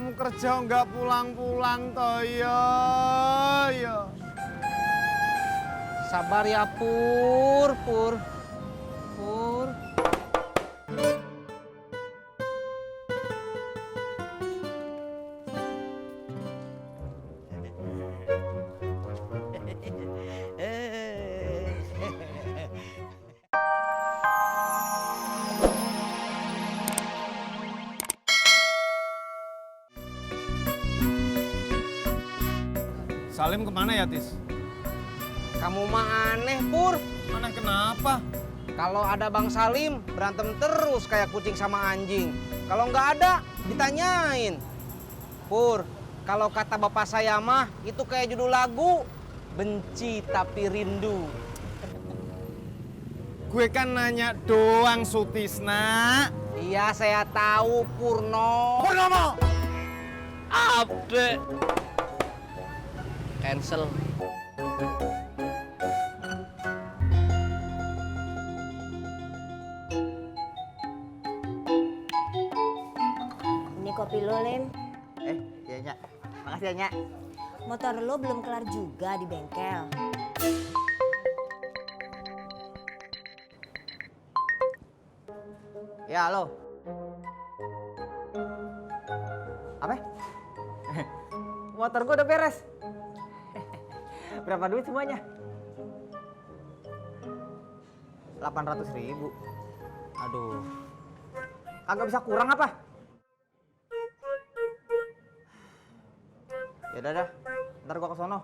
Kamu kerja nggak pulang-pulang toh ya. Sabar ya Pur. Salim kemana ya, Tis? Kamu mah aneh Pur. Aneh kenapa? Kalau ada Bang Salim berantem terus kayak kucing sama anjing. Kalau nggak ada ditanyain. Pur, kalau kata bapak saya mah itu kayak judul lagu. Benci tapi rindu. Gue kan nanya doang, Sutisna. Iya saya tahu Purno. Purnomo! Update. Cancel. Ini kopi lo, Lim. Iya, Nyak. Makasih ya, Nyak. Motor lo belum kelar juga di bengkel. Ya, halo. Apa? Motor gua udah beres. Berapa duit semuanya? 800.000. Aduh. Agak bisa kurang apa? Ya udah dah. Ntar gua ke sono.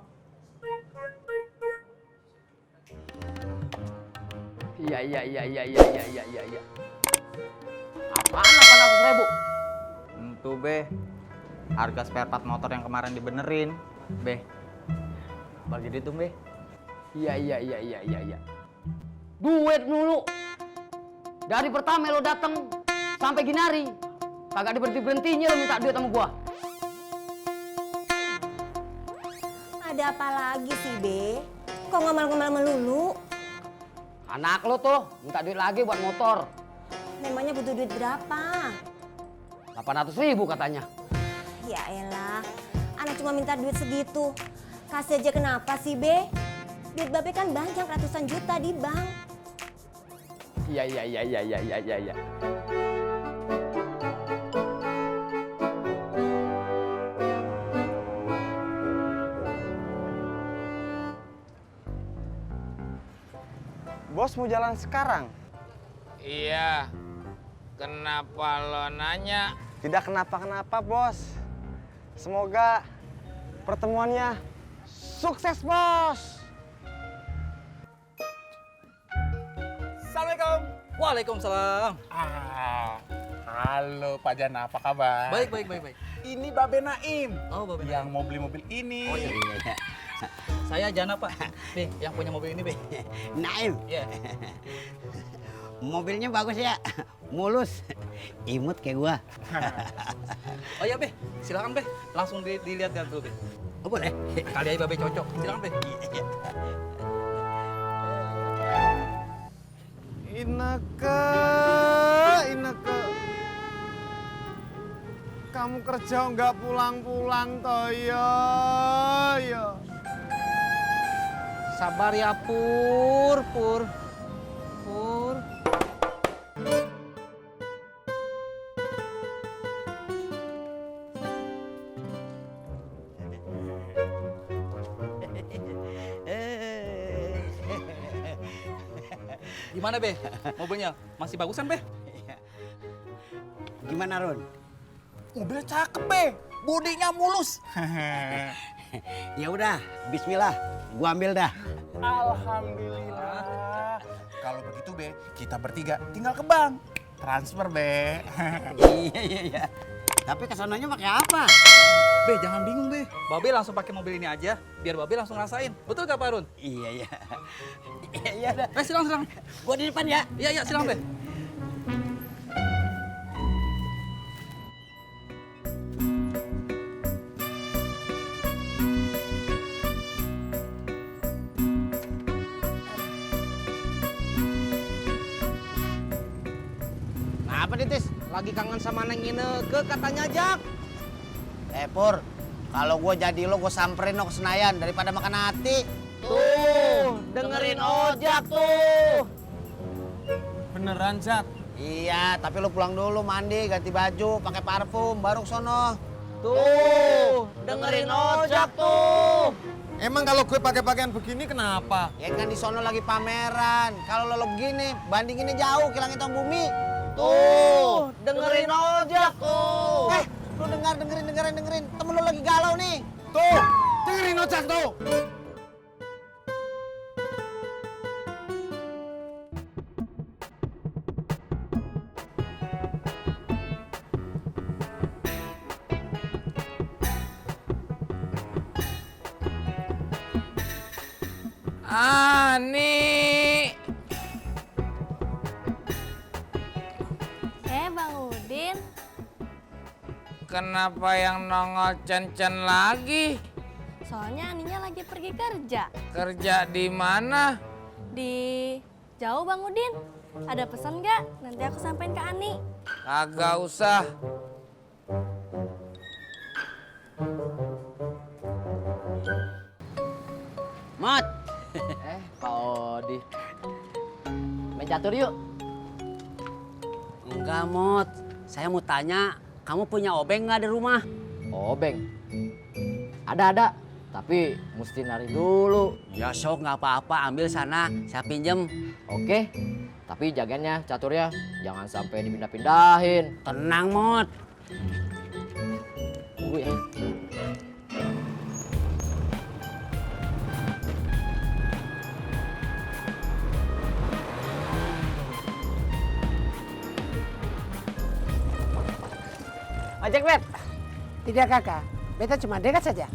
Iya. Apaan 800.000? Entu, Be. Harga spare part motor yang kemarin dibenerin. Be. Bagi duit tuh, Be. Iya. Duit dulu. Dari pertama lo datang sampai gini hari, kagak diberhenti-berhentinya lo minta duit sama gua. Ada apa lagi sih, Be? Kok ngomel-ngomel melulu? Anak lo tuh minta duit lagi buat motor. Memangnya butuh duit berapa? 800.000 katanya. Ya elah, anak cuma minta duit segitu. Kasih aja kenapa sih, Be? Duit Babe kan banyak ratusan juta di bank. Iya. Bos mau jalan sekarang? Iya. Kenapa lo nanya? Tidak kenapa-kenapa, Bos. Semoga pertemuannya sukses, Bos. Assalamualaikum. Waalaikumsalam. Halo Pak Jana, apa kabar? Baik. Ini Babe Naim. Oh, Babe. Yang mau beli mobil ini. Oh, iya. Saya Jana, Pak. Be, yang punya mobil ini, Be. Naim, Iya. mobilnya bagus ya, mulus, imut kayak gua. Oh iya, Be. Silakan, Be. Langsung dilihat dulu, Be. Oh, boleh? Kali aja Babe cocok. Silakan, Be. Ineke. Kamu kerja nggak pulang-pulang toh ya. Sabar ya Pur. Gimana, Be? Mobilnya masih bagus kan, Be? Gimana, Ron? Mobilnya cakep, Be. Bodinya mulus. Ya udah, bismillah, gua ambil dah. Alhamdulillah. Kalau begitu, Be, kita bertiga tinggal ke bank. Transfer, Be. Iya. Tapi kesananya pakai apa? Be, jangan bingung, Be. Babe langsung pakai mobil ini aja, biar Babe langsung ngerasain. Betul gak, Pak Arun? Iya. Iya dah. Silakan. Gua di depan ya. Iya, silakan, Be. Apa nih, Tis? Lagi kangen sama Neng Ineke katanya, Jak. Pur, kalau gue jadi lo gue samperin lo ke Senayan daripada makan hati. Tuh, dengerin ojak tuh. Beneran, Zat? Iya, tapi lo pulang dulu mandi, ganti baju, pakai parfum, baru sono. Tuh, dengerin ojak tuh. Emang kalau gue pakai pakaian begini kenapa? Ya kan di sono lagi pameran. Kalau lo begini, bandinginnya jauh ke langit bumi. Tuh, dengerin ojak tuh. Lo dengerin. Temen lo lagi galau nih. Tuh, dengerin ojak tuh. Ani. Bang Udin. Kenapa yang nongol Cen-Cen lagi? Soalnya Aninya lagi pergi kerja. Kerja di mana? Di jauh Bang Udin. Ada pesan nggak? Nanti aku sampein ke Ani. Kagak usah. Mot. Pak Odi. Main catur yuk. Enggak, Mot. Saya mau tanya, kamu punya obeng nggak di rumah? Obeng. Ada. Tapi mesti nari dulu. Ya sok, nggak apa-apa. Ambil sana, saya pinjem. Oke. Tapi jaganya caturnya jangan sampai dipindah-pindahin. Tenang, Mot. Tunggu ya. Ojek, Bet. Tidak, Kakak. Beta cuma dekat saja.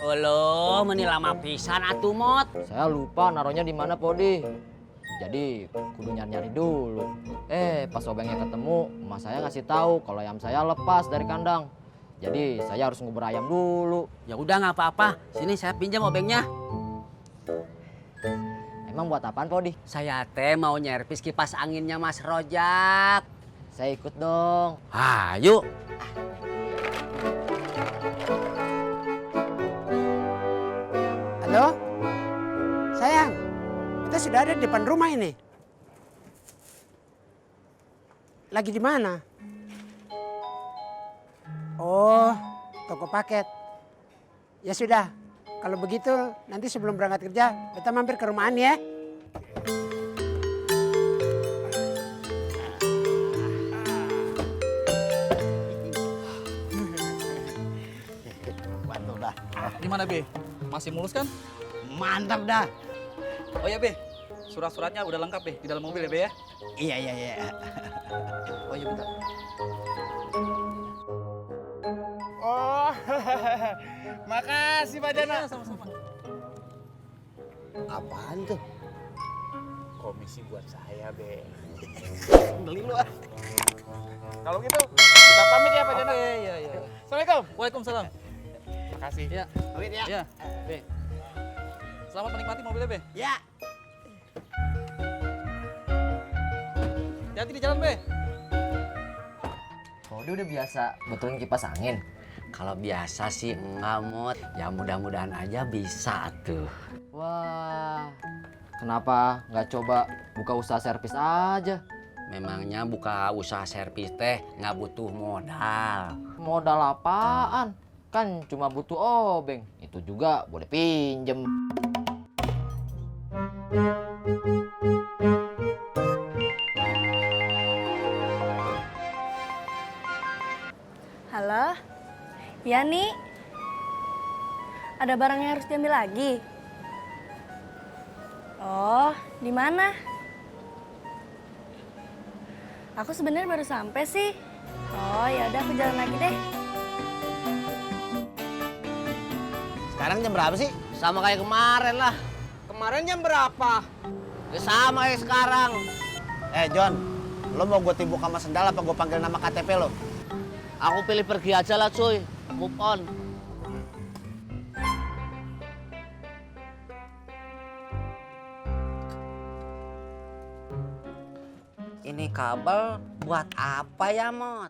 Uluh, meni lama pisan atuh, Mot. Saya lupa naruhnya di mana, Podi. Jadi kudu nyari-nyari dulu. Pas obengnya ketemu, emak saya ngasih tahu kalau ayam saya lepas dari kandang. Jadi saya harus ngubur ayam dulu. Ya udah nggak apa-apa. Sini saya pinjam obengnya. Emang buat apaan, Podi? Saya teh mau nyervis kipas anginnya Mas Rojak. Saya ikut dong. Ayo. Halo? Sayang, kita sudah ada di depan rumah ini. Lagi di mana? Oh, toko paket. Ya sudah, kalau begitu nanti sebelum berangkat kerja, kita mampir ke rumah Ani ya. Mantap dah. Gimana, Be? Masih mulus kan? Mantap dah. Oh ya, Be. Surat-suratnya udah lengkap, Be. Di dalam mobil ya, Be ya? Iya. Oh iya, bentar. Oh, makasih Pak Jana. Iya, sama-sama. Apaan tuh? Komisi buat saya, Be. Beli lu ah. Kalau gitu, kita pamit ya Pak Jana. Oke, iya. Assalamualaikum. Waalaikumsalam. Makasih. Iya. Pamit ya. Iya, Be. Selamat menikmati mobilnya, Be. Ya. Hati-hati di jalan, Be. Podi udah biasa betulin kipas angin. Kalau biasa sih enggak, Mot. Ya mudah-mudahan aja bisa tuh. Wah, kenapa nggak coba buka usaha servis aja? Memangnya buka usaha servis teh nggak butuh modal. Modal apaan? Kan cuma butuh obeng. Itu juga boleh pinjem. Halo? Ya, Ni. Ada barang yang harus diambil lagi? Oh, di mana? Aku sebenarnya baru sampai sih. Oh, ya udah aku jalan lagi deh. Sekarang jam berapa sih? Sama kayak kemarin lah. Kemarin jam berapa? Ya sama kayak sekarang. John, lo mau gue timbuk sama sendal apa gue panggil nama KTP lo? Aku pilih pergi aja lah cuy. Move on. Ini kabel buat apa ya, Mot?